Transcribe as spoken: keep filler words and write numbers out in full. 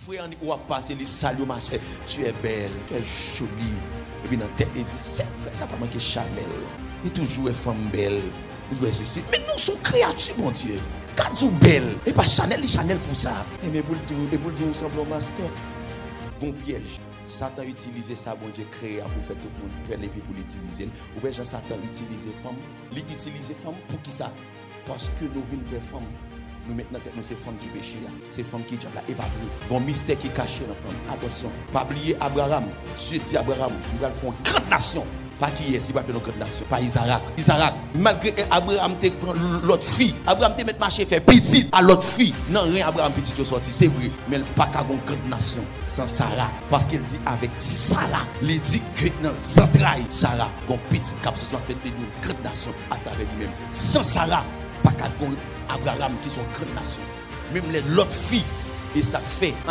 Frè annik w ap pase, li salye w, ma sè, tu es belle, tu es jolie. Epi nan tèt li di, sèl frè sa pa manke Chanel. Li toujou wè fanm bèl. Li wè sesi. Men nou se yon kreyati Bondye. Ka di w bèl. E pa Chanel, li Chanel pou sa. E men pou l di w, e pou l di w sanble yon mastòp. Gon pyèj. Satan itilize sa Bondye kreye a pou l fè tout moun pè l epi pou l itilize l. Ou wè jan Satan itilize fanm? Li itilize fanm pou ki sa? Paske nou vin pè fanm. Nou met nan tèt nou se fanm ki peche a, se fanm ki dyab la, e pa vre. Gon mistè ki kache nan fanm. Atansyon, pa bliye Abraram. Dye di Abraram, m pral fè yon grann nasyon. Pa kiyès li pral fè yon grann nasyon? Pa Izarak. Izarak, malgre Abraram te pran lòt fi, Abraram te met mache fè pitit a lòt fi. Nan ren Abraram pitit yo sòti, se vre, men l pa ka gon grann nasyon san Sara. Paske l di avèk Sara, li di ke nan zantray Sara, gon pitit k ap sòti, m ap fè de yon grann nasyon atravè li menm. San Sara, pa ka gon Abraram ki se yon grann nasyon. Menm lè lòt fi, e sa k fè,